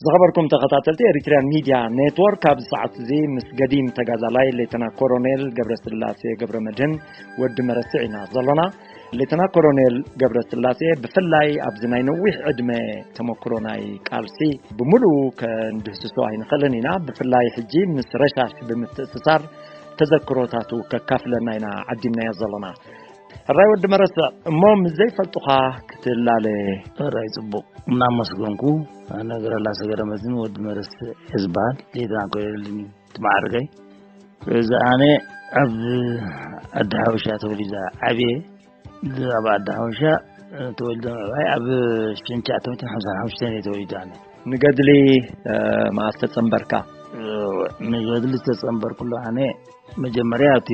ዝኸበርኩም ተኸታተልቲ ኤሪትሪያን ሚድያ ኔትወርክ፣ ኣብዚ ሰዓት እዚ ምስ ገዲም ተጋዳላይ ሌተና ኮሎኔል ገብረስላሴ ገብረመድህን ወዲ መረስዕ ኢና ዘሎና። ሌተና ኮሎኔል ገብረስላሴ፣ ብፍላይ ኣብዚ ናይ ነዊሕ ዕድመ ተመክሮ ናይ ቃልሲ ብምሉኡ ከንድህስሶ ኣይንኽእልን ኢና። ብፍላይ ሕጂ ምስ ረሻሽ ብምትእስሳር ተዘክሮታቱ ከካፍለና ኢና ዓዲምናዮ ዘሎና። ሕራይ ወዲ መረስዕ፣ እሞ ምስ ዘይፈልጡኻ ክትላለ። ሕራይ ጽቡቕ፣ እናመስገንኩ። ኣነ ገረላ ሰገረ መዝን ወዲ መረስዕ እየ ዝበሃል። ሌተና ኮሎኔል እዩ እቲ ማዕርገይ። እዚ ኣነ ኣብ ዓዲ ሓበሻ ተወሊደ ዓብየ። ኣብ ዓዲ ሓበሻ ተወሊደ ምዕባይ ኣብ ሽንቻ ተመትን ሓምሳን ሓሙሽተን እየ ተወሊደ ኣነ። ንገድሊ፣ እ፣ መዓስ ተጸንበርካ? እ፣ ንገድሊ ዝተጸንበርኩሉ ኣነ መጀመርያ ኣብቲ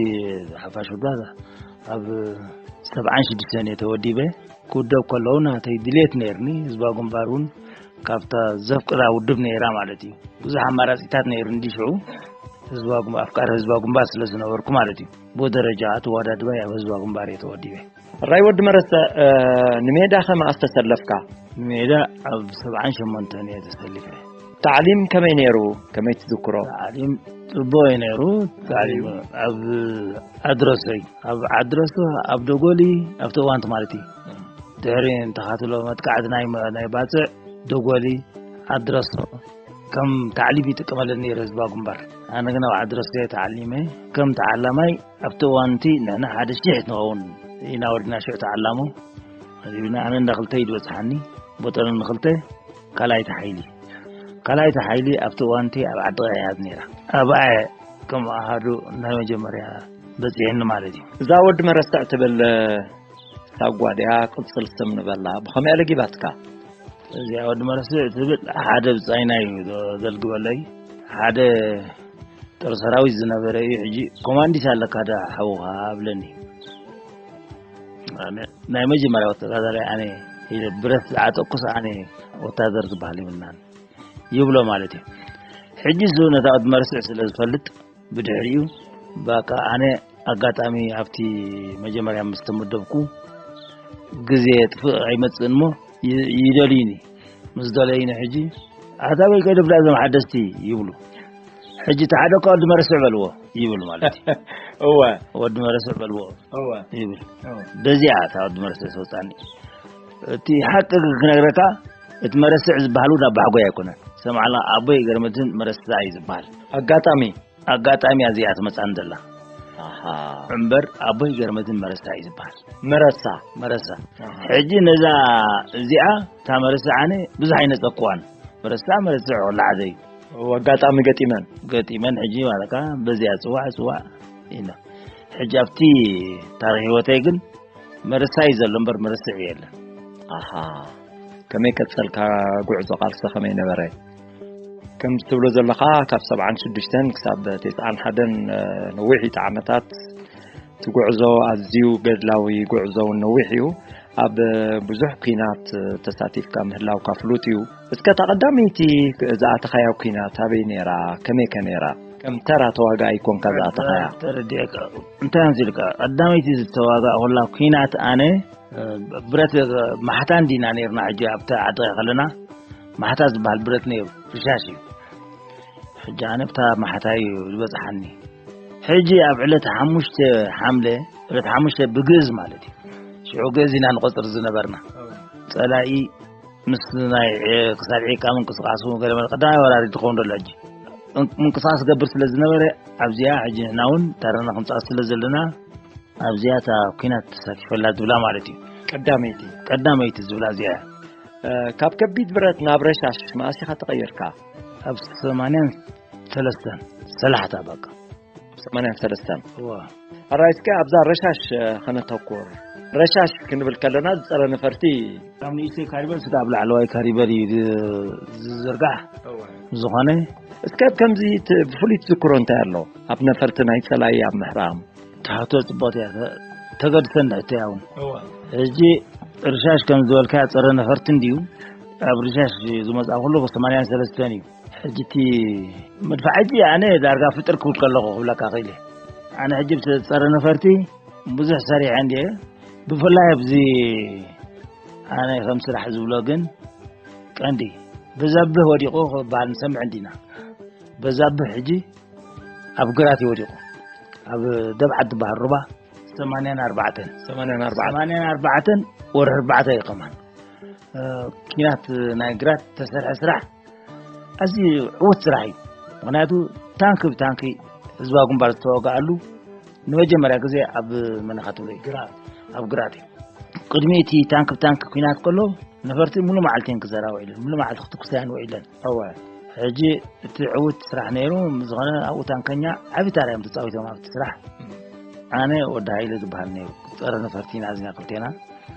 ሓፋሽ ውድባት ኣብ ሰብዓን ሽዱሽተን እየ ተወዲበ። ክውደብ ከለዉ ናተይ ድሌት ነይርኒ። ህዝባዊ ግንባር እውን ካብታ ዘፍቅራ ውድብ ነይራ ማለት እዩ። ብዙሕ ኣማራጺታት ነይሩ እንዲ ሽዑ ህዝባዊ ግንባር፣ ኣፍቃሪ ህዝባዊ ግንባር ስለ ዝነበርኩ ማለት እዩ። ብኡ ደረጃ ኣተወዳድባይ ኣብ ህዝባዊ ግንባር እየ ተወዲበ። ራይ ወዲ መረሰ፣ እ፣ ንሜዳ ከመ ኣስተሰለፍካ? ንሜዳ ኣብ ሰብዓን ሸሞንተን እየ ተሰሊፈ። ታዕሊም ከመይ ነይሩ? ከመይ ትዝክሮ? ታዕሊም ጽቡቕ እዩ ነይሩ። ታዕሊም ኣብ ኣድረሶ እዩ። ኣብ ኣድረሶ፣ ኣብ ደጎሊ፣ ኣብቲ እዋንቲ ማለት እዩ። ድሕሪ እንተኻትሎ መጥቃዕቲ ናይ መ-፣ ናይ ባጽዕ፣ ደጎሊ፣ ኣድረሶ ከም ታዕሊም ይጥቀመለን ነይረ ህዝባዊ ግንባር። ኣነ ግን ኣብ ኣድረሶ እየ ተዓሊመ። ከም ተዓላማይ ኣብቲ እዋንቲ ንሕና ሓደ ሺሕ ንኸውን ኢና ወዲና ሽዑ ተዓላሞ። ኣዚብና ኣነ እንዳ ክልተ እዩ ዝበጽሓኒ። ቦጠን ንክልተ ካልኣይቲ ሓይሊ። ካልኣይቲ ሓይሊ ኣብቲ እዋንቲ ኣብ ዓዲ ቀይሕ እያ ነይራ። ኣብኣ እየ ከም ኣሃዱ ናይ መጀመርያ በጺሕኒ ማለት እዩ። እዛ ወዲ መረስዕ ትብል ሳጓ ድያ ቅጽል ስም ንበላ? ብኸመይ ኣለጊባትካ? እዚኣ ወዲ መረስዕ ትብል ሓደ ብጻይና እዩ ዘልግበለይ። ሓደ ጦር ሰራዊት ዝነበረ እዩ። ሕጂ ኮማንዲስ ኣለካ ዳ ሓውኻ ኣብለኒ። ኣነ ናይ መጀመርያ ወታደራይ ኣነ ኢለ ብረት ዝዓጠቅኩስ ኣነ ወታደር ዝበሃል ይብልናን ይብሎ ማለት እዩ። ሕጂ እሱ ነታ ወዲ መረስዕ ስለ ዝፈልጥ ብድሕሪኡ በቃ ኣነ ኣጋጣሚ ኣብቲ መጀመርያ ምስ ተመደብኩ ግዜ የጥፍእ ኣይመጽእን እሞ ይ-፣ ይደልዩኒ። ምስ ደለዩኒ ሕጂ ኣታ በይ ገደብዳ እዞም ሓደስቲ ይብሉ። ሕጂ እቲ ሓደ እኳ ወዲ መረስዕ በልዎ ይብል ማለት እዩ። እወ። ወዲ መረስዕ በልዎ እወ። ይብል። እወ። በዚኣ እታ ወዲ መረስዕ ተወጻኒ። እቲ ሓቂ ክነግረካ እቲ መረስዕ ዝበሃል ወዲ ኣባሓጎይ ኣይኮነን። ሰምዓላ ኣቦይ ገርመትን መረስዕ እዩ ዝበሃል። ኣጋጣሚ። ኣጋጣሚ እዚኣ ትመጻኒ ዘላ። ኣሃ። እምበር ኣቦይ ገርመትን መረሳ እዩ ዝበሃል። መረሳ። መረሳ። ኣሃ። ሕጂ ነዛ እዚኣ እታ መረሳ ኣነ ብዙሕ ኣይነጸኩዋን። መረሳ፣ መረሳ ወላዓዘይ። ኣጋጣሚ ገጢመን። ገጢመን ሕጂ ማለት ከኣ በዚኣ ጽዋዕ፣ ጽዋዕ ኢለ። ሕጂ ኣብቲ ታሪኽ ህይወተይ ግን መረሳ እዩ ዘሎ እምበር መረስዕ የለን። ኣሃ። ከመይ ቀጸልካ ጉዕዞ ቃልሲ ከመይ ነበረ? ከም ትብሎ ዘለኻ ካብ ሰብዓን ሽዱሽተን ክሳብ ተስዓን ሓደን፣ እ፣ ነዊሕ እዩ እቲ ዓመታት። እቲ ጉዕዞ ኣዝዩ ገድላዊ ጉዕዞ እውን ነዊሕ እዩ። ኣብ ብዙሕ ኲናት ተሳቲፍካ ምህላውካ ፍሉጥ እዩ። እስከ እታ ቀዳመይቲ ዝኣተኻያ ኲናት ኣበይ ነይራ? ከመይ ከ ነይራ? ከም ተራ ተዋጋኣይ ኮንካ ዝኣተኻያ? ተረዲኤካ። እንታይ መሲልካ? ቀዳመይቲ ዝተዋጋእኩላ ኲናት ኣነ፣ እ፣ ብረት ማሕታ እንዲና ነይርና። ሕጂ ኣብታ ዓዲ ከለና ማሕታ ዝበሃል ብረት ነይሩ፣ ፍሻሽ እዩ። ሕጂ ኣነ ብታ ማሕታ እዩ ዝበጽሓኒ። ሕጂ ኣብ ዕለት ሓሙሽተ ሓምለ፣ ዕለት ሓሙሽተ ብግእዝ ማለት እዩ። ሽዑ ግእዝ ኢና ንቆጽር ዝነበርና። ጸላኢ ምስ ናይ፣ እ፣ ክሳድ ዒቃ ምንቅስቃሱ ገለ መለ ቀዳማይ ወራሪ ዝኸውን ዘሎ ሕጂ። ምን-፣ ምንቅስቃስ ገብር ስለ ዝነበረ ኣብዚኣ ሕጂ ንሕና እውን ታረና ክንጻወት ስለ ዘለና ኣብዚኣ እታ ኲናት ተሳቲፈላ ዝብላ ማለት እዩ። ቀዳመይቲ። ቀዳመይቲ ዝብላ እዚኣ እያ። እ፣ ካብ ከቢድ ብረት ናብ ረሻሽ መኣስ ኢኻ ተቐይርካ? ኣብ ሰማንያን ሰለስተን ሰላሕታ በቃ። ሰማንያን ሰለስተን። እዋ። ኣራይ እስከ ኣብዛ ረሻሽ፣ እ፣ ከነተኩር። ረሻሽ ክንብል ከለና ዝጸረ ነፈርቲ ኣብ ንእሽተይ ካሪበር ስጋ ኣብ ላዕለዋይ ካሪበር እዩ ዝ-፣ ዝዝርጋሕ። እዋ። ዝኾነ እስከ ኣብ ከምዚ ት-፣ ብፍሉይ ትዝክሮ እንታይ ኣሎ? ኣብ ነፈርቲ ናይ ጸላኢ ኣብ ምሕራም። ትሕቶ ጽቡቕ እያ። ተ-፣ ተገድሰን ንሕቶ እያ እውን። እዋ። ሕጂ ርሻሽ ከም ዝበልካዮ ጸረ ነፈርቲ እንድዩ። ኣብ ርሻሽ ዝመጽኣ ኩሉ ብሰማንያን ሰለስተን እዩ። ሕጂ እቲ መድፍዓይቲ ኣነ ዳርጋ ፍጥር ክብል ከለኹ ክብለካ ክኢለ። ኣነ ሕጂ ብቲ ጸረ ነፈርቲ ብዙሕ ሰሪሐ እንድየ። ብፍላይ ኣብዚ ኣነ ከም ስራሕ ዝብሎ ግን ቀንዲ በዛብህ ወዲቑ ክበሃል ንሰምዕ እንዲና። በዛብህ ሕጂ ኣብ ግራት እዩ ወዲቑ። ኣብ ደብዓት ዝበሃል ሩባ ሰማንያን ኣርባዕተን። ሰማንያን ኣርባዕተን። ሰማንያን ኣርባዕተን ወርሒ ኣርባዕተ እዩ ከማን። እ፣ ኪናት ናይ ግራት ተሰርሐ ስራሕ ኣዝዩ ዕዉት ስራሕ እዩ። ምኽንያቱ ታንኪ ብታንኪ ህዝባዊ ግንባር ዝተዋግኣሉ ንመጀመርያ ግዜ ኣብ መነኻ ትብሎ እዩ። ግራት። ኣብ ግራት እዩ። ቅድሚ እቲ ታንኪ ብታንኪ ኲናት ከሎ ነፈርቲ ሙሉ መዓልቲ እየን ክዘራ ውዒለን። ሙሉ መዓልቲ ክትኩሳ እየን ውዒለን። እወ። ሕጂ እቲ ዕዉት ስራሕ ነይሩ፣ ዝኾነ ኣብኡ ታንከኛ ዓቢ ታራ እዮም ተጻዊቶም ኣብቲ ስራሕ። ኣነ ወዲ ሃይለ ዝበሃል ነይሩ። ጸረ ነፈርቲ ኢና እዚና ክልቴና።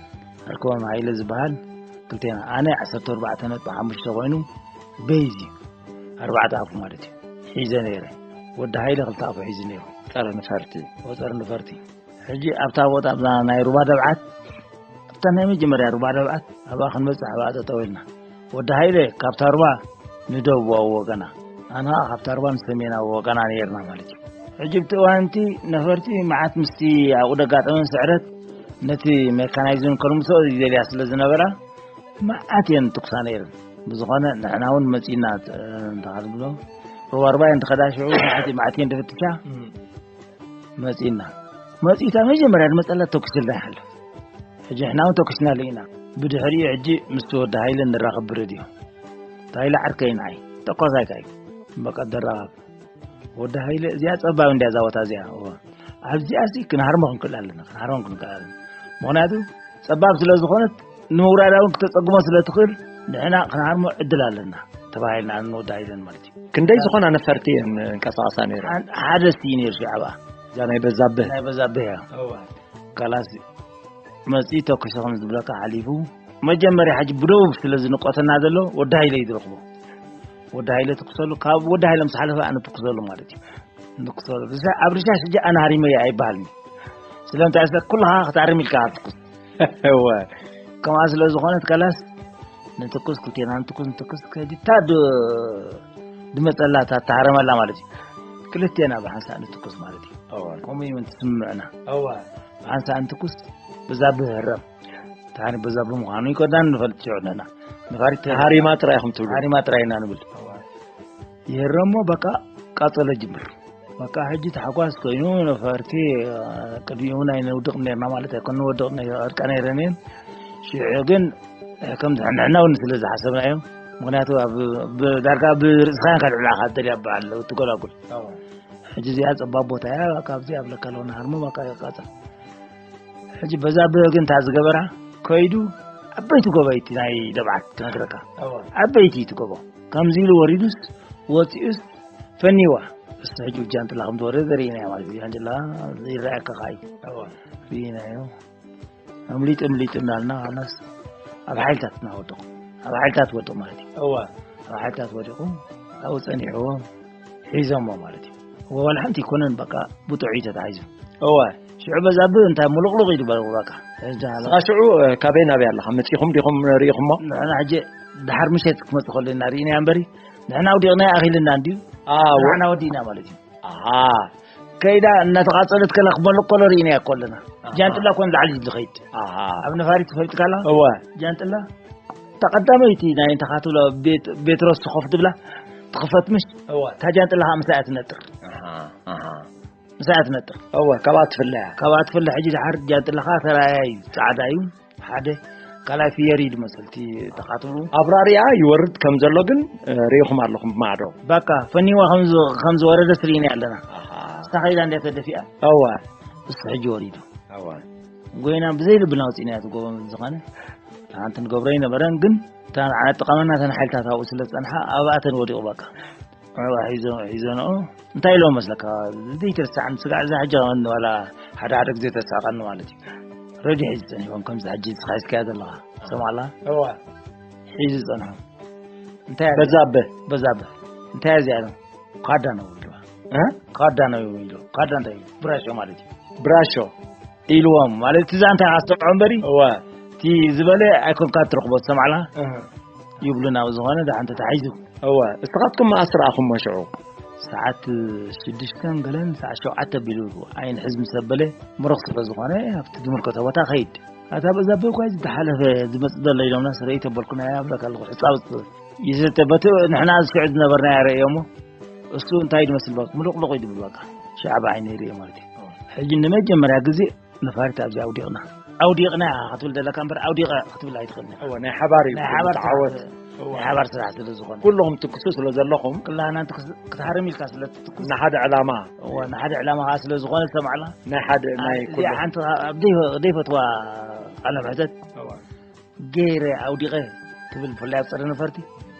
ኣርክቦም ሃይለ ዝበሃል ክልቴና። ኣነ ዓሰርተ ኣርባዕተ ነጥቢ ሓሙሽተ ኮይኑ ቤዝ እዩ። ኣርባዕተ ኣፉ ማለት እዩ። ሒዘ ነይረ። ወዲ ሃይለ ክልተ ኣፉ ሒዙ ነይሩ። ጸረ ነፈርቲ። ኦ፣ ጸረ ነፈርቲ። ሕጂ ኣብታ ቦታ ኣብዛ ናይ ሩባ ደብዓት፣ ኣብታ ናይ መጀመርያ ሩባ ደብዓት ኣብኣ ክንበጽሕ ኣብኣ ጠጠው ኢልና። ወዲ ሃይለ ካብታ ሩባ ንደቡባዊ ወገና፣ ኣነ ኸኣ ካብታ ሩባ ንሰሜናዊ ወገና ነይርና ማለት እዩ። ሕጂ ብቲ እዋንቲ ነፈርቲ መዓት ምስቲ ኣብኡ ደጋጠመን ስዕረት ነቲ ሜካናይዝን ከልምሶ ይደልያ ስለ ዝነበራ መዓት እየን ትኩሳ ነይረን። ብዝኾነ ንሕና እውን መጺእና፣ እ፣ እንታይ ድብሎ ሩባ ሩባ እየን ትኸዳ ሽዑ መዓት መዓት እየን ትፍትሻ። እም። መጺእና። መጺእታ መጀመርያ ዝመጸላ ተኩስልና ይሓልፍ። ሕጂ ንሕና እውን ተኩስና ኣለና። ብድሕሪኡ ሕጂ ምስ ወዲ ሃይለ ንራኸብ ብሬድዮ። እንታይ ኢለ ዓርከይ ንዓይ፣ ተኳሳይካ እዩ። በቃ ደራኸብ። ወዲ ሃይለ እዚኣ ጸባብ እንድያ እዛ ቦታ እዚኣ። እወ። ኣብዚኣ ሲ ክንሃርሞ ክንክእል ኣለና፣ ክንሃርሞ ክንክእል ኣለና። ምኽንያቱ ጸባብ ስለ ዝኾነት ንምውራዳ እውን ክተጸግሞ ስለ ትኽእል ንሕና ክንሃርሞ ዕድል ኣለና ተባሂልና ንወዲ ሃይለን ማለት እዩ። ክንደይ ዝኾና ነፈርቲ እየን እንቀሳቐሳ ነይረን? ሓን-፣ ሓደ ሲ ነይሩ ሽዑ ኣብኣ። እዛ ናይ በዛብህ? ናይ በዛብህ እያ። እወ። ካላስ መጺኡ ተኩሱ ከም ዝብለካ ሓሊፉ፣ መጀመርያ ሕጂ ብደቡብ ስለ ዝንቆተና ዘሎ ወዲ ሃይለ እዩ ዝረኽቦ። ወዲ ሃይለ ትኩሰሉ፣ ካብ ወዲ ሃይለ ምስ ሓለፈ ኣነ ትኩሰሉ ማለት እዩ። ንትኩሰሉ። ርሻ-፣ ኣብ ርሻሽ ሕጂ ኣነ ሃሪመ እየ ኣይበሃልን እዩ። ስለምንታይ ስለ ኩልኻ ክትሃርም ኢልካ ትኩስ። እወ። ከምኣ ስለ ዝኾነት ካላስ ንትኩስ ክልቴና ንትኩስ ንትኩስ ከዲታ ድ-፣ ድመጸላ እታ ትሃረመላ ማለት እዩ። ክልቴና ብሓንሳእ ንትኩስ ማለት እዩ። እወ። ከምኡ እዩ ትስምዕና። እወ። ብሓንሳእ ንትኩስ በዛብህ ህረም። ታኒ በዛብህ ምዃኑ ይኮዳን ንፈልጥ ሽዑ ነና። ነፋሪት ሃሪማ ጥራይ ኢኹም ትብሉ? ሃሪማ ጥራይ ኢና ንብል። እወ። ይህረሞ በቃ ቃጸሎ ጅምር። በቃ ሕጂ ታሕጓስ ኮይኑ ነፈርቲ፣ እ፣ ቅድሚኡ ናይ ንውድቕ ነርና ማለት ኣይኮነ፣ ንወድቕ ነ-፣ ወድቃ ነይረን እየን። ሽዑ ግን፣ እ፣ ከም ንሕና እውን ስለ ዝሓሰብናዮ፣ ምኽንያቱ ኣብ፣ ብ-፣ ዳርጋ ብርእስኻን ካልዕላኻ ትደልያ በዓል እትጎላጉል። እወ። ሕጂ እዚኣ ጸባብ ቦታ እያ፣ ካብዚ ኣብ ለካ ኣለዎ ንሃርሞ በቃ ይቃጸል። ሕጂ በዛብህ ግን እንታይ ዝገበራ፣ ከይዱ ዓበይቲ ጎባይቲ ናይ ደብዓት ክነግረካ። እወ። ዓበይቲ እቲ ጎቦ። ከምዚ ኢሉ ወሪዱስ፣ ወጺኡስ፣ ፈኒዋ። እሱ ሕጂ ብጃንጥላ ከም ዝወረደ ርኢናዮ ማለት እዩ። ጃንጥላ ይረኣየካ ከኣ እዩ። እወ። ርኢናዮ። ኣምሊጡ፣ ኣምሊጡ እናልና፣ ኻላስ ኣብ ሓይልታት እናወደቑ። ኣብ ሓይልታት ወደቑ ማለት እዩ። እወ። ኣብ ሓይልታት ወዲቑ፣ ኣብኡ ጸኒሕዎም፣ ሒዞሞ ማለት እዩ። እወ፣ ዋላ ሓንቲ ኣይኮነን፣ በቃ ብጥዑይ ተታሒዙ። እወ። ሽዑ በዛብህ እንታይ ሙሉቕሉቕ ኢሉ በልዎ በቃ። ሕጂ ሃላ። ንስኻ ሽዑ፣ እ፣ ካበይ ናበይ ኣለኻ? መጺኹም ዲኹም ርኢኹሞ? ንሕና ሕጂ ደሓር ምሸት ክመጽእ ከሎ ኢና ርኢናያ እምበሪ፣ ንሕና ኣውዲቕናያ ኣኺልና እንድዩ። አ፣ ወ- ንሕና ወዲእና ማለት እዩ። ኣሃ። ከይዳ እናተቓጸለት ከላ ክመልቆሎ ርኢናያ እኮ ኣለና። ኣሃ። ጃንጥላ እኮ ንላዕሊ እዩ ዝኸይድ። ኣሃ። ኣብ ነፋሪት ትፈልጥ ካላ? እወ። ጃንጥላ እታ ቀዳመይቲ ናይ እንተ ኻትብሎ ቤት-፣ ቤትሮስ ኮፍ ትብላ ትኽፈት ምሽ? እወ። እታ ጃንጥላ ኸኣ ምሳኣ ትነጥር። ኣሃ፣ ኣሃ። ምሳኣ ትነጥር። እወ፣ ካብኣ ትፍለያ። ካብኣ ትፍለ። ሕጂ ደሓር ጃንጥላ ኸኣ ተራእያ እዩ፣ ጻዕዳ እዩ። ሓደ፣ ካልኣይ ፍየር እዩ ዝመስል፣ እቲ ተኻትብሉ። ኣብራሪኣ ይወርድ ከም ዘሎ ግን፣ እ፣ ርኢኹም ኣለኹም ብማዕዶ። ባካ፣ ፈኒዋ ከም ዝ-፣ ከም ዝወረደስ ርኢና ኣለና። ኣሃ። እሳ ኸይዳ እንድያ ተደፊኣ። እወ። እሱ ሕጂ ወሪዱ። እወ። ጎይና ብዘይ ልብና ኣውጺእናዮ እቲ ጎቦ ምስ ዝኾነ፣ ሓንቲ ንገብሮ ኣይነበረን፣ ግን እታ ንዓና ጠቐመና እተን ሓይልታት ኣብኡ ስለ ዝጸንሓ፣ ኣብኣተን ወዲቑ በቃ። ኣብኣ ሒዞ-፣ ሒዞንኦ፣ እንታይ ኢሎም መስለካ? ዘይትርስዓኒ ስጋዕ፣ እዛ ሕጂ ኸኣ ዋላ ሓደ ሓደ ግዜ ተስሕቐኒ ማለት እዩ። ረድዮ ሒዙ ጸኒሑ፣ ከምዚ ሕጂ ንስኻ ሒዝካያ ዘለኻ፣ ትሰምዓላ? እዋ። ሒዙ ጸንሑ። እንታይ ኣለ? በዛብህ። በዛብህ። እንታይ እዚኣ ነው? ካዳ ነው ኢልዋ። እ? ካዳ ነው ኢሉ። ካዳ እንታይ እዩ? ብራሾ ማለት እዩ። ብራሾ። ኢልዎም ማለት እቲ ዛንታ ኣስተምዖ እምበሪ፣ እዋ። እቲ ዝበለ ኣይኮንካ ትረኽቦ፣ ትሰምዓላ? እህ። ይብሉና፣ ኣብ ዝኾነ ደሓን ተታሒዙ። እዋ። እስኻትኩም መኣስ ረኣኹሞ ሽዑ? ሰዓት ሽዱሽተን ገለን ሰዓት ሸውዓተ ኣቢሉ ኣይንሕዝ ምስ ኣበለ፣ ምሩኽ ስለ ዝኾነ ኣብቲ ዝምልከቶ ቦታ ኸይድ። ኣታ በዛብህ እኳ ዝሓለፈ ዝመጽእ ዘሎ ኢሎምና፣ ስረይ ተበልኩና፣ ኣብለካ ኣለኹ፣ ሕጻብ ይስተ በቲ ንሕና ዝስዕድ ዝነበርና ያረእዮሞ እሱ እንታይ ዝመስል በቃ ምሉቕሉቕ እዩ ዝብል በቃ ሻዕባ ዓይነ ይርኢ ማለት እዩ። ሕጂ ንመጀመርያ ግዜ ነፋሪት ኣብዚ ኣውዲቕና ኣውዲቕና ክትብል ዘለካ እምበር ኣውዲቐ ክትብል ኣይትኽእልን። እወ ናይ ሓባር እዩ ናይ ሓባር ዓወት። ናይ ሓባር ስራሕ ስለ ዝኾነ ኩለኹም ትኩሱ ስለ ዘለኹም ክላና ክትሃርም ኢልካ ስለ ትኩስ ንሓደ ዕላማ። እወ ንሓደ ዕላማ ከዓ ስለ ዝኾነ ዝተማዕላ ናይ ሓደ ናይ ኩሉ ሓንቲ ደይፈትዋ ቃለ ምሕተት ገይረ ኣውዲቐ ትብል ብፍላይ ኣብ ፀረ ነፈርቲ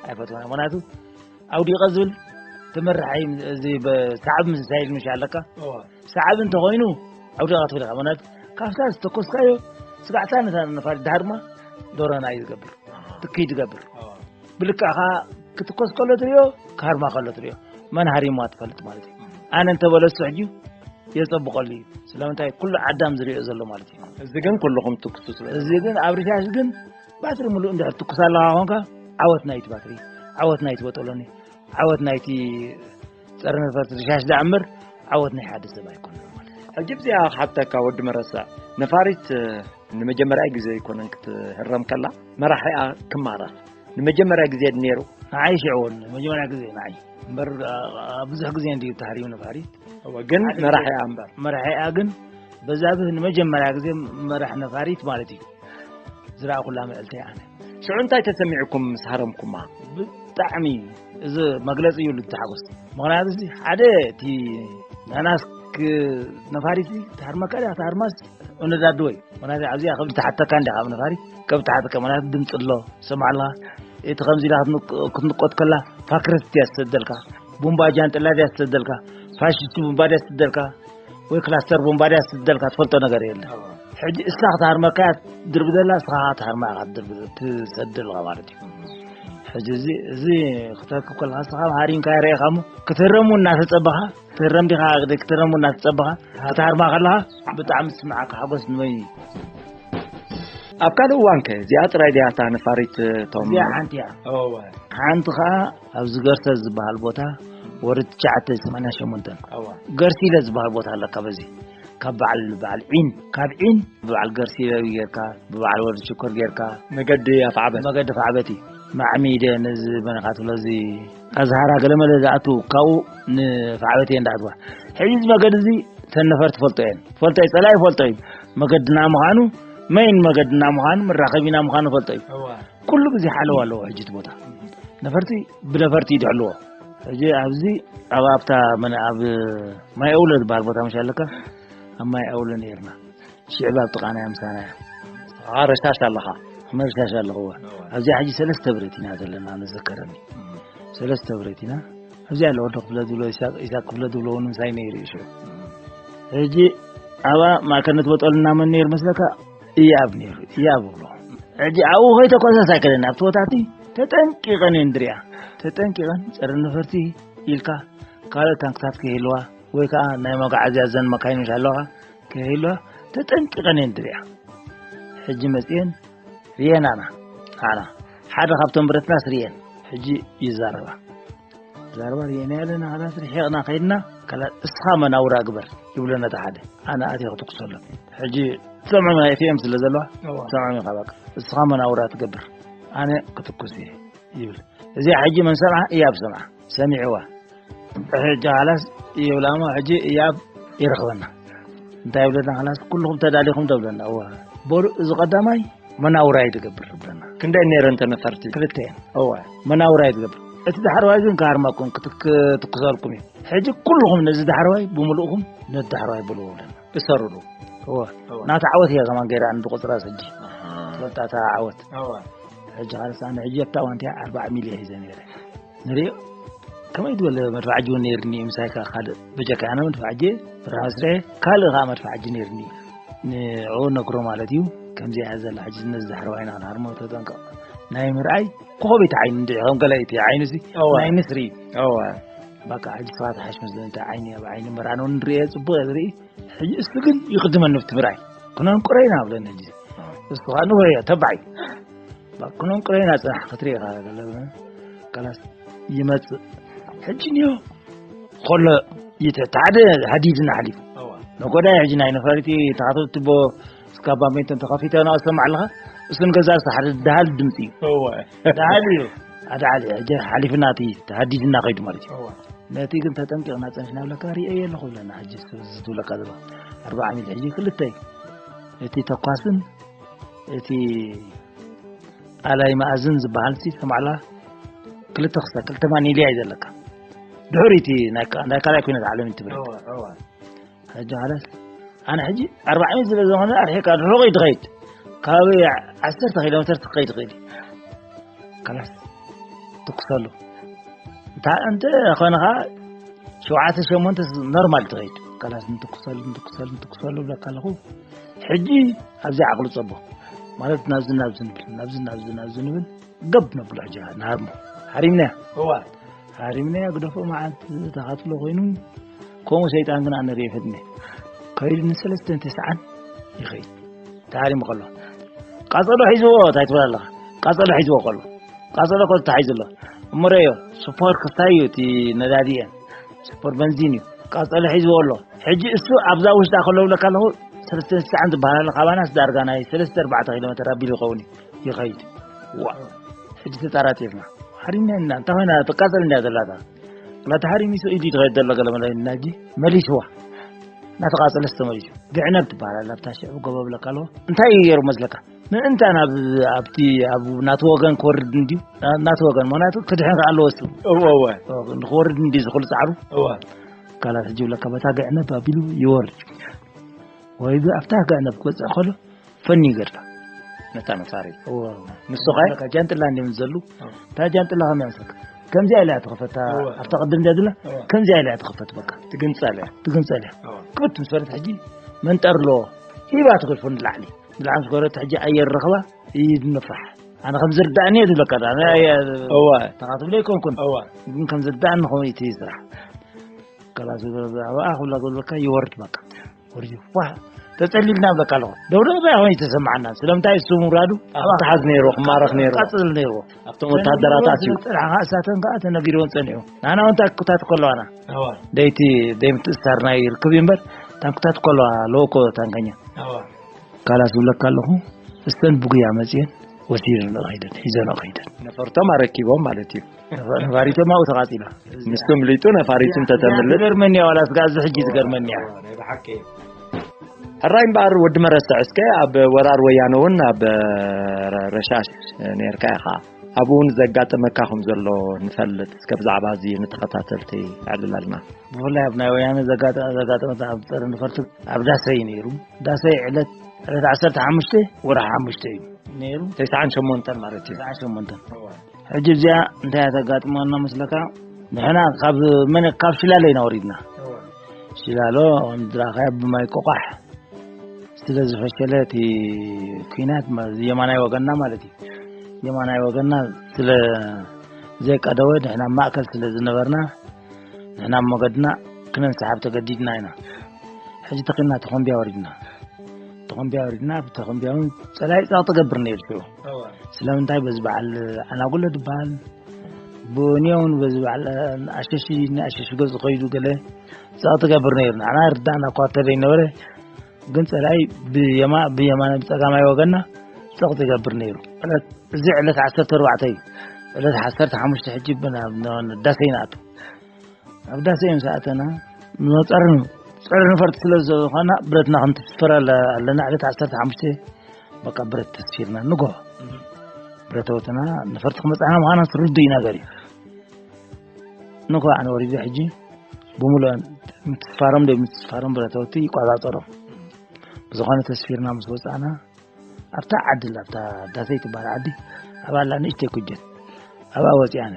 ኣይፈትዋን። ምክንያቱ ኣውዲቐ ዝብል ትመርሓይ እዚ ሰዓብ ምስ ሳይል ምሽ ኣለካ ሰዓብ እንተኮይኑ ኣውዲቐ ትብል ኢኻ። ምክንያቱ ካብታ ዝተኮስካዮ ስጋዕታ ነታ ነፋሪት ድሃርማ ዶረና እዩ ዝገብር ትክይ ዝገብር ብልክዕ ከዓ ክትኮስ ከሎ ትሪኦ ክሃርማ ከሎ ትሪኦ መን ሃሪማ ትፈልጥ ማለት እዩ። ኣነ እንተበለሱ ሕጂ የጸብቐሉ እዩ። ስለምንታይ ኩሉ ዓዳም ዝሪኦ ዘሎ ማለት እዩ። እዚ ግን ኩልኹም ትኩሱ ስለ እዚ ግን ኣብ ርሻሽ ግን ባትሪ ምሉእ እንድሕር ትኩስ ኣለኻ ኮንካ ዓወት ናይቲ ባትሪ ዓወት ናይቲ በጠሎኒ ዓወት ናይቲ ጸረ ነፈርቲ ርሻሽ ደኣ እምበር ዓወት ናይ ሓደ ሰብ ኣይኮነን ማለት እዩ። ሕጂ ብዚኣ ክሓተካ ወዲ መረሳ ነፋሪት ንመጀመርያ ግዜ ኣይኮነን ክትህረም ከላ መራሒኣ ክማረኽ ንመጀመርያ ግዜ ነይሩ። ንዓይ ሽዑ እውን መጀመርያ ግዜ ንዓይ እምበር ብዙሕ ግዜ እንድዩ ተሃሪሙ ነፋሪት። እወ ግን መራሒኣ እምበር መራሒኣ ግን በዛብህ ንመጀመርያ ግዜ መራሕ ነፋሪት ማለት እዩ ዝረኣኹላ ምዕልቲ ኣነ። ሽዑ እንታይ ተሰሚዕኩም ምስ ሃረምኩማ? ብጣዕሚ እዚ መግለፂ ይብሉ እቲ ሓጎስ። ምክንያቱ እዚ ሓደ እቲ ናናስ ነፋሪት ታርመካ ዳ ታርማስ እነዳድወ እዩ ምክንያቱ ኣብዚኣ ከብዲ ተሓተካ እንዲ ካብ ነፋሪት ከብዲ ተሓተካ ምክንያቱ ድምፂ ኣሎ ሰማዕ ኣለካ እቲ ከምዚ ኢላ ክትንቆት ከላ ፋክረት እያ ትሰደልካ ቡምባ ጃንጥላ እያ ትሰደልካ ፋሽስቲ ቡምባ እያ ትሰደልካ ወይ ክላስተር ቡምባ እያ ትሰደልካ ትፈልጦ ነገር የለ ሕጂ እሳ ክትሃርመካ እያ ትድርብ ዘላ እስኻ ክትሃርማ ኢኻ ትድርብ ትሰደልካ ማለት እዩ ሕጂ እዚ እዚ ክትረክብ ከለካ እስኻ ሃሪምካ ይረኢኻ እሞ ክትህረሙ እናተፀበኻ ክትህረም ዲኻ ክትህረሙ እናተፀበኻ ክትሃርማ ከለካ ብጣዕሚ ዝስምዓካ ሓጎስ ንበይ ኣብ ካልእ እዋን ከ እዚኣ ጥራይ ድያ እታ ነፋሪት ቶም እዚኣ ሓንቲ እያ እወ ሓንቲ ከዓ ኣብዚ ገርሰ ዝበሃል ቦታ ወርዲ ትሽዓተ ሰማንያ ሸሞንተ እወ ገርሲለ ዝበሃል ቦታ ኣለካ በዚ ካብ በዓል በዓል ዒን ካብ ዒን ብበዓል ገርሲለ ጌርካ ብበዓል ወርዲ ሽኮር ጌርካ መገዲ ኣፍዓበት መገዲ ኣፍዓበት እዩ ማዕሚደ ነዚ መነካ ትብሎ እዚ ኣዝሃራ ገለመለ ዝኣቱ ካብኡ ንፋዕበት እየ እንዳኣትዋ ሕጂ እዚ መገዲ እዚ ተን ነፈርቲ ፈልጦ እየን ፈልጦ እዩ ፀላኢ ፈልጦ እዩ መገድና ምዃኑ መይን መገድና ምዃኑ መራኸቢና ምዃኑ ፈልጦ እዩ ኩሉ ግዜ ሓለዋ ኣለዎ ሕጂ እቲ ቦታ ነፈርቲ ብነፈርቲ ይድሕልዎ ሕጂ ኣብዚ ኣብ ኣብታ ኣብ ማይ ኣውለ ዝበሃል ቦታ መሽ ኣለካ ኣብ ማይ ኣውለ ነርና ሽዕብ ኣብ ጥቓና እያ ምሳና እያ ረሻሽ ኣለኻ መርሻሽ ኣለኽዎ ኣብዚኣ ሕጂ ሰለስተ ብረት ኢና ዘለና ንዘከረኒ ሰለስተ ብረት ኢና ኣብዚኣ ኣለወ ክፍለ ዝብሎ ኢሳቅ ክፍለ ዝብሎ እውን ምሳይ ነይሩ እዩ ሽዑ ሕጂ ኣብኣ ማእከልነት በጠልና መን ነይሩ መስለካ እያብ ነይሩ እያብ ብሎ ሕጂ ኣብኡ ከይተኮሰስ ኣይከደን ኣብቲ ቦታቲ ተጠንቂቐን እየን ድሪያ ተጠንቂቐን ፀረ ነፈርቲ ኢልካ ካልኦት ታንክታት ከይህልዋ ወይ ከዓ ናይ መጓዓዝያ ዘን መካይኖች ኣለዋ ከይህልዋ ተጠንቂቐን እየን ድሪያ ሕጂ መፅየን ርየን ኣና ኣና ሓደ ካብቶም ብረትናስ ርየን ሕጂ ይዛረባ ዛረባ ርየን ኣለና ካላስ ርሒቕና ከይድና ካላ እስኻ መናውራ ግበር ይብሎ ነታ ሓደ ኣነ ኣትየ ክትኩሰሎም ሕጂ ሰምዖም ናይ ኤፍኤም ስለ ዘለዋ ሰምዖም ኢኻ በቃ እስኻ መናውራ ትገብር ኣነ ክትኩስ እየ ይብል እዚኣ ሕጂ መን ሰምዓ እያብ ሰምዓ ሰሚዕዋ ሕጂ ኻላስ ይብላሞ ሕጂ እያብ ይረኽበና እንታይ ይብለና ኻላስ ኩልኹም ተዳሊኹም ተብለና እዋ በሉ እዚ ቀዳማይ መናውራይ ትገብር ትብለና ክንደይ ነይረን ተነፈርቲ ክልተ እየን እዋ መናውራይ ትገብር እቲ ዳሕረዋይ ግን ካርማኩም ክትኩሰልኩም እዩ ሕጂ ኩልኹም ነዚ ዳሕረዋይ ብምልእኹም ነዚ ዳሕረዋይ ብልዎ ብለና እሰርሉ እዋ ናታ ዓወት እያ ከማን ገይራ እንዲ ቁፅራ ሰጂ ትፈልጣታ ዓወት ሕጂ ካልስ ኣነ ሕጂ ኣብታ ዋንቲያ ኣርባዓ ሚልዮን ሒዘ ነይረ ንሪኦ ከመይ ዝበለ መድፋዕጂ እውን ነይርኒ ምሳይካ ካልእ በጀካ ኣነ መድፋዕጂ ብራስረ ካልእ ከዓ መድፋዕጂ ነይርኒ ንዑ ነግሮ ማለት እዩ ከምዚ እያ ዘላ ሕጂ ነዚ ዳሕረዋይና ክንሃርሞ ተጠንቀቕ ናይ ምርኣይ ኮኸቢት ዓይኒ እንዲ ከም ገለ እቲ ዓይኑ ሲ ናይ ንስሪ ባካ ሕጂ ስኻ ተሓሽ መስለኒ እንታይ ዓይኒ ኣብ ዓይኒ መራኖ ንሪኦ ፅቡቅ እየ ዝርኢ ሕጂ እሱ ግን ይኽድመኒ ብቲ ምርኣይ ክነንቁረ ኢና ብለኒ ሕጂ እሱ ከዓ ንወዮ ተባዕ እዩ ክነንቁረ ኢና ፅናሕ ክትርኢ ኢኻ ገለ ከላስ ይመፅእ ሕጂ ንዮ ከሎ ይተታደ ሃዲድና ሓሊፉ ነጎዳይ ሕጂ ናይ ነፈርቲ ተኻተልቲ ቦ እስካባ ሜንተን ተኸፊተ ናው ሰማዕ ኣለኻ እሱ ንገዛ ሓደ ደሃል ድምፂ እዩ ደሃል እዩ ኣድዓሊ ሕጂ ሓሊፍና እቲ ተሃዲድና ከይዱ ማለት እዩ። ነቲ ግን ተጠንቂቕና ጸኒሕና ብለካ ርእየ ኣለኹ ብለና። ሕጂ እዚ ትብለካ ዘሎ ኣርባዓ ሚል ሕጂ ክልተ እዩ። እቲ ተኳስን እቲ ኣላይ መኣዝን ዝበሃል ሲ ተማዕላ ክልተ ክሳ ክልተ ማኒልያ እዩ ዘለካ። ድሕሪ እቲ ናይ ካ- ናይ ካልኣይ ኩነት ዓለም ትብረት። ሕጂ ሓለስ ኣነ ሕጂ ኣርባዓ ሚል ስለ ዝኾነ ኣርሒካ ርሑቕ እዩ ትኸይድ። ካብ ዓሰርተ ኪሎ ሜትር ትኸይድ ትኽእል እዩ። ካላስ ትኩሰሉ። እንታ እንተ ኾነ ኸዓ ሸውዓተ ሸሞንተ ኖርማል ትኸይድ። ካላስ እንትኩሰሉ፣ እንትኩሰሉ፣ እንትኩሰሉ ብለካ ኣለኹ። ሕጂ ኣብዚ ዓቕሉ ጸቦ። ማለት ናብዚ ናብዚ ንብል፣ ናብዚ ናብዚ ናብዚ ንብል፣ ገብ ነብሎ ሕጂ ንሃርሞ። ሃሪምናያ። እዋ። ሃሪምናያ ግደፎ መዓልቲ ተኻትሎ ኮይኑ፣ ከምኡ ሰይጣን ግን ኣነ ርእየ ፈትነ። ከይዱ ንሰለስተን ተስዓን ይኸይድ። ተሃሪሙ ከሎ። ቃጸሎ ሒዝዎ፣ እንታይ ትብል ኣለኻ? ቃጸሎ ሒዝዎ ከሎ። ቃጸሎ ከሎ ተታሒዙ ኣሎ። እሞ ረዮ፣ ስፖር ክስታይ እዩ እቲ ነዳዲ እየን። ስፖር በንዚን እዩ። ቃጸሎ ሒዝዎ ኣሎ። ሕጂ እሱ ኣብዛ ውሽጣ ከሎ ብለካ ኣለኹ፣ ሰለስተን ተስዓን ዝበሃል ኣሎ፣ ካባናስ ዳርጋ ናይ ሰለስተ ኣርባዕተ ኪሎ ሜትር ኣቢሉ ይኸውን እዩ። ይኸይድ። ዋ። ሕጂ ተጣራጢርና። ሃሪምና ኢና። እንታይ ኮይና ትቃጸል እንድያ ዘላታ? ላ ተሃሪሚ ኢሉ ትኸይድ ዘሎ ገለ መለ ኢልና ሕጂ መሊስዋ። እናተቃጸለስ ተመሊሱ። ግዕነብ ትበሃል ኣላ ኣብታ ሽዑ ጎቦ ብለካ ኣለዎ። እንታይ እዩ ገይሩ መስለካ? ምእንታ ናብ ኣብቲ ኣብ ናቱ ወገን ክወርድ እንድዩ። ና- ናቱ ወገን፣ ምኽንያቱ ክድሕን ከኣ ኣለዎ እሱ። እወ፣ እወ። ኦ፣ ንክወርድ እንድዩ ዝኽሉ ጻዕሩ። እወ። ካላት ሕጂ ብለካ በታ ግዕነብ ኣቢሉ ይወርድ። ወይ ብ- ኣብታ ግዕነብ ክበጽሕ ከሎ ፈኒ ይገድፋ። ነታ ነፋሪት። እወ። ንሱ ኸ? በቃ ጃንጥላ እንድዮም ዝዘሉ። እወ። እታ ጃንጥላ ከመይ ኣምሰልካ? ከምዚኣ ኢላ እያ ትኸፈት። እታ እወ። ኣብታ ቅድም እንድያ ዘላ፣ እወ። ከምዚኣ ኢላ እያ ትኸፈት በቃ። ትግንጸል እያ። ትግንጸል እያ። እወ። ክብት ምስ በለት ሕጂ መንጠር ኣለዎ። ሂባ ትገድፎ ንላዕሊ። ንላዕሊ ምስ ገበረት ሕጂ ኣየር ረኽባ ይድንፋሕ። ኣነ ከም ዝርዳእኒ እየ ዝብለካ። ኣነ ኣየ- እወ። ተኻትብለ ኣይኮንኩን። እወ። ግን ከም ዝርዳእኒ ኾይኑ እቲ ስራሕ። ከላስ ብዛዕባኣ ክብላ ዝብለካ ይወርድ በቃ። ወርዩ፣ ዋ፣ ተጸሊልና ብለካ ኣለኹ። ደብዳብ ኣይኮነ ይተሰማዓና። ስለምንታይ እሱ ምውራዱ? ኣብ ተሓዝ ነይሩ፣ ክማረኽ ነይሩ። ቀጽል ነይሩ። ኣብቶም ወታደራታት እዩ። ስለ ጸንሓ እሳተን ከኣ ተነጊርወን ጸኒሑ። ንሕና እውን እንታይ ክታትኮ ኣለዋና? እዋ። ደይቲ፣ ደይ ምትእስሳር ናይ ርክብ እዩ እምበር፣ ታንክታት እኮ ኣለዋ፣ ኣለዎ እኮ ታንከኛ። እዋ። ካላስ ዝብለካ ኣለኹ፣ እስተን ብጉያ መጽየን፣ ወሲደን ከይደን፣ ሒዘን ከይደን። ነፈርቶም ኣረኪቦም ማለት እዩ። ነፋሪቶም ኣብኡ ተቓጺላ። ንሱ ምሊጡ ነፋሪቱ እንተተምልጥ። ትገርመኒ እያ፣ ዋላ ስጋ እዚ ሕጂ ትገርመኒ እያ። ናይ ብሓቂ። ሕራይ እምበኣር ወዲ መረስዕ እስከ ኣብ ወራር ወያነ እውን ኣብ ረ- ረሻሽ ነርካ ኢኻ። ኣብኡ እውን ዘጋጠመካ ከም ዘሎ ንፈልጥ። እስከ ብዛዕባ እዚ ንተኸታተልቲ ኣዕልለልና። ብፍላይ ኣብ ናይ ወያነ ዘጋጠ- ዘጋጠመት ኣብ ጸረ ነፈርቲ ኣብ ዳሰይ ነይሩ። ዳሰይ ዕለት ዕለት ዓሰርተ ሓሙሽተ ወርሒ ሓሙሽተ እዩ ነይሩ። ተስዓን ሸሞንተን ማለት እዩ። ተስዓን ሸሞንተን። ሕጂ እዚኣ እንታይ እያ ተጋጥመና መስለካ? ንሕና ካብ መን ካብ ሽላሎ ኢና ወሪድና። ሽላሎ ድራኸያ ብማይ ቆቋሕ ስለ ዝፈሸለ እቲ ኲናት ማ- የማናይ ወገንና ማለት እዩ። የማናይ ወገንና ስለ ዘይቀደወ ንሕና ማእከል ስለ ዝነበርና ንሕና መገድና ክነንስሓብ ተገዲድና ኢና። ሕጂ ተኺልና ተኾምቢያ ወሪድና። ተኾምቢያ ወሪድና፣ ብተኾምቢያ እውን ጸላኢ ጸቕጢ ገብር ነይሩ ሽዑ። እዋ። ስለምንታይ በዚ በዓል ኣናጉለ ዝበሃል ብንዮ እውን በዚ በዓል ኣሸሺ ንኣሸሺ ገጹ ከይዱ ገለ ጸቕጢ ገብር ነይሩ። ንዓና ርዳእና እኳ እንተዘይነበረ ግን ጸላኢ ብየማ- ብየማነ ብጸጋማይ ወገንና ጸቕጢ ገብር ነይሩ። ዕለት- እዚ ዕለት ዓሰርተ ኣርባዕተ እዩ። ዕለት ዓሰርተ ሓሙሽተ ሕጂ ብና- ዳሰይ ንኣቱ። ኣብ ዳሰይ ምስ ኣተና ንመጸርን ጸረ ነፈርቲ ስለ ዝኾና ብረትና ክንትስፈር ኣለ- ኣለና። ዕለት ዓሰርተ ሓሙሽተ በቃ ብረት ተስፊርና ንጎ ብረት ወትና ነፈርቲ ክመጻና ምዃና ርዱይ ነገር እዩ። ንጎ ኣነ ወሪደ ሕጂ ብምሉእ ምትስፋሮም ዶ ምትስፋሮም ብረተወቲ ይቆጻጸሮም። ብዝኾነ ተስፊርና ምስ ወጻና ኣብታ ዓዲ ኣብታ ዳሰይ ትበሃል ዓዲ ኣብኣ ኣላ ንእሽተይ ኩጀት ኣብኣ ወጺኣነ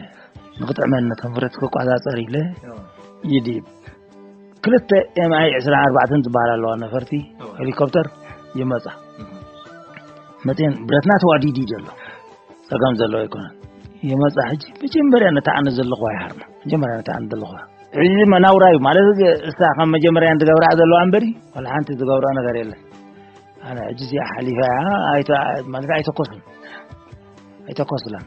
ንክጥዕመኒ ነቶም ብረት ክቆጻጸር ኢለ ይድይብ ክልተ ኤምኣይ ዕስራን ኣርባዕተን ዝበሃል ኣለዋ ነፈርቲ ሄሊኮፕተር ይመጻ መጽን ብረትና ተዋዲዲ ዘሎ ጸገም ዘለዎ ኣይኮነን ይመጻ ሕጂ መጀመርያ ነታ ኣነ ዘለኹ ኣይሃርና መጀመርያ ነታ ኣነ ዘለኹ ሕጂ መናውራ እዩ ማለት እሳ ከም መጀመርያ ዝገብራ ዘለዋ እምበሪ ወላ ሓንቲ ዝገብራ ነገር የለን ኣነ ሕጂ እዚኣ ሓሊፋ እያ ኣይተ- ማለት ኣይተኮሱን ኣይተኮስላን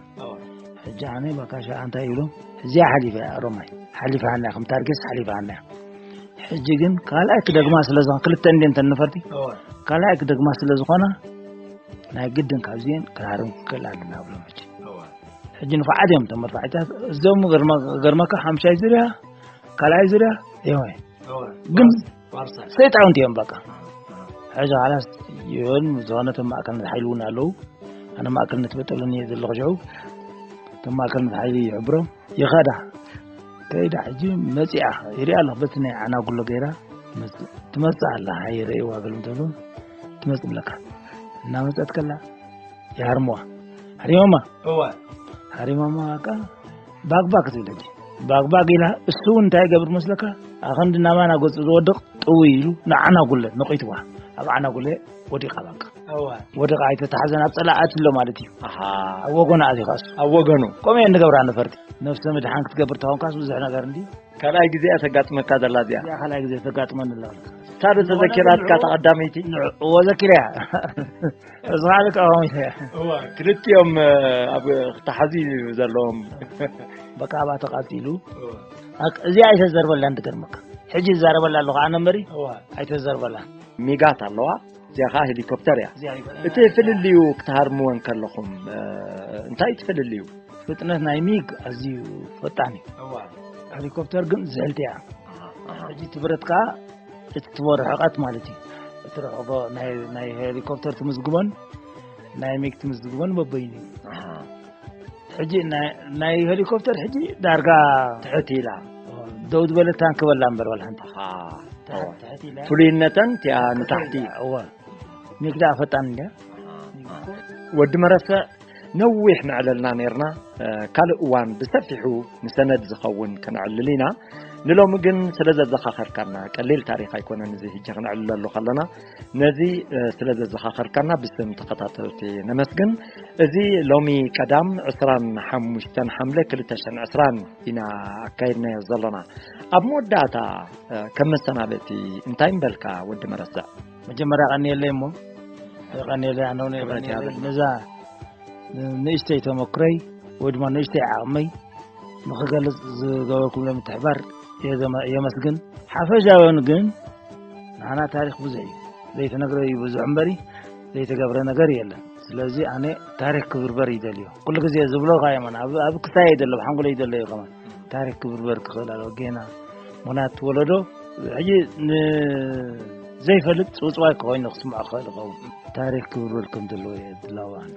ሕጂ ኣነ በቃ ሸኣ እንታይ ይብሉ እዚኣ ሓሊፋ እያ ሮማይ ሓሊፋና ከም ታርጌስ ሓሊፋና እያ ሕጂ ግን ካልኣይ ክደግማ ስለ ዝኾነ ክልተ እንደ እንተን ነፈርቲ ካልኣይ ክደግማ ስለ ዝኾና ናይ ግድን ካብዚኤን ክሃርም ክክእል ኣለና ብሎም ሕጂ ሕጂ ንፉዓት እዮም እቶም መድፋዕታት። እዞም ገርመ-፣ ገርመካ ሓምሻይ ዙርያ፣ ካልኣይ ዙርያ እዮም። ግን ሰይጣውንቲ እዮም በቃ። ሕጂ ኻላስ ይኹን፣ ዝኾነ እቶም ማእከል ሓይሊ እውን ኣለዉ። ኣነ ማእከል ነቲ በጠሉን እየ ዘለኹ ሽዑ። እቶም ማእከል ሓይሊ ይሕብሮም። ይኸዳ። ከይዳ ሕጂ መጺኣ። ይሪኣ ኣለኹ በቲ ናይ ዓናጉሎ ገይራ ትመጽእ፣ ትመጽእ ኣላ። ሃይ ርእይዋ ገለ እንተሎ ትመጽእ ብለካ። እናመጸት ከላ ይሃርምዋ። ሃሪሞማ። እወ። ሃሪሞማ በቃ ባግባግ ትብል ሕጂ። ባግባግ ኢላ እሱ እውን እንታይ ይገብር መስለካ? ኣኸንዲ ናባና ገጹ ዝወድቕ ጥውይ ኢሉ ንዓናጉለ ነቒትዋ። ኣብ ዓናጉለ ወዲቓ በቃ። እወ። ወዲቓ ኣይተታሕዘን ኣብ ጸላእ ኣትሎ ማለት እዩ። ኣሃ። ኣብ ወገኑ ኣትዩ ኻሱ። ኣብ ወገኑ። ከምኡ እየን ዝገብራ ነፈርቲ። ነፍሰ ምድሓን ክትገብር ተኾንካስ ብዙሕ ነገር እንዲ። ካልኣይ ግዜ እያ ተጋጥመካ ዘላ እዚኣ? እዚኣ ካልኣይ ግዜ ተጋጥመኒ ኣላ። እሳ ዶ ተዘኪራትካ እታ ቀዳመይቲ? ንዕኡ ዘኪረያ። እዚ ካልእ ቀዋሚት እያ። እወ፣ ክልቲኦም፣ እ፣ ኣብ ክተሓዙ እዩ ዘለዎም። በቃ ኣብኣ ተቓጺሉ። እወ። ኣክ-፣ እዚኣ ኣይተዘርበላን ትገርመካ። ሕጂ ይዛረበላ ኣለኹ ኣነ እምበሪ እወ። ኣይተዘርበላን። ሚጋት ኣለዋ፣ እዚኣ ኸኣ ሄሊኮፕተር እያ። እዚኣ ሄሊኮፕተር። እቲ ፍልልዩ ክትሃርምወን ከለኹም፣ እ፣ እንታይ እቲ ፍልልዩ? ፍጥነት ናይ ሚግ ኣዝዩ ፈጣን እዩ። እዋ። ሄሊኮፕተር ግን ዝሕልቲ እያ። ኣሃ፣ ኣሃ። ሕጂ እቲ ብረት ከኣ እቲ ትቦ ርሕቐት ማለት እዩ። እቲ ርሕቐት ናይ፣ ናይ ሄሊኮፕተር ትምዝግቦን ናይ ሚግ ትምዝግቦን በበይኑ እዩ። ኣሃ። ሕጂ ናይ፣ ናይ ሄሊኮፕተር ሕጂ ዳርጋ ትሕት ኢላ። ደው ዝበለት ታንክ በላ እምበር ዋላ ሓንቲ። ኣሃ፣ ትሕት፣ እዋ። ትሕት ኢላ። ፍሉይነተን እቲኣ ንታሕቲ። እዋ። ሚግ ደኣ ፈጣን እንድያ። ኣሃ፣ ኣሃ። ወዲ መረሰ ነዊሕ ነዕለልና ኔርና። እ፣ ካልእ እዋን ብሰፊሑ ንሰነድ ዝኸውን ከነዕልል ኢና። ንሎሚ ግን ስለ ዘዘኻኸርካና፣ ቀሊል ታሪኽ ኣይኮነን እዚ ሕጂ ከነዕልለሉ ከለና። ነዚ፣ እ፣ ስለ ዘዘኻኸርካና ብስም ተኸታተልቲ ነመስግን። እዚ ሎሚ ቀዳም ዕስራን ሓሙሽተን ሓምለ ክልተ ሽሕን ዕስራን ኢና ኣካይድናዮ ዘለና። ኣብ መወዳእታ፣ እ፣ ከም መሰናበቲ እንታይ ምበልካ ወዲ መረሰዕ? መጀመርያ ቀንየለይ እሞ፣ ቀንየለይ ኣነ እውን ክብረት ቀንየለይ። ይሃበልና። ነዛ ንእሽተይ ተመክሮይ ወይ ድማ ንእሽተይ ዓቕመይ ንኽገልጽ ዝገበርኩምለይ ምትሕባር የዘመ-፣ የመስግን። ሓፈሻውን ግን ንዓና ታሪኽ ብዙሕ እዩ። ዘይተነግረ እዩ ብዙሕ እምበሪ ዘይተገብረ ነገር የለን። ስለዚ ኣነ ታሪኽ ክብርበር ይደልዮ። ኩሉ ግዜ ዝብሎ ኸኣ እየ፣ ኣብ፣ ኣብ ክሳየ ይደሎ፣ ኣብ ሓንጎለይ ይደሎ እዩ ከማን። ታሪኽ ክብርበር ክኽእል ኣለዎ ጌና። ምኽንያቱ ወለዶ ሕጂ ንዘይፈልጥ ጽውጽዋይ ክኾይኑ ክስምዖ ክኽእል ይኸውን። ታሪኽ ክብርበር ከም ዘለዎ እየ ዝላቦ ኣነ።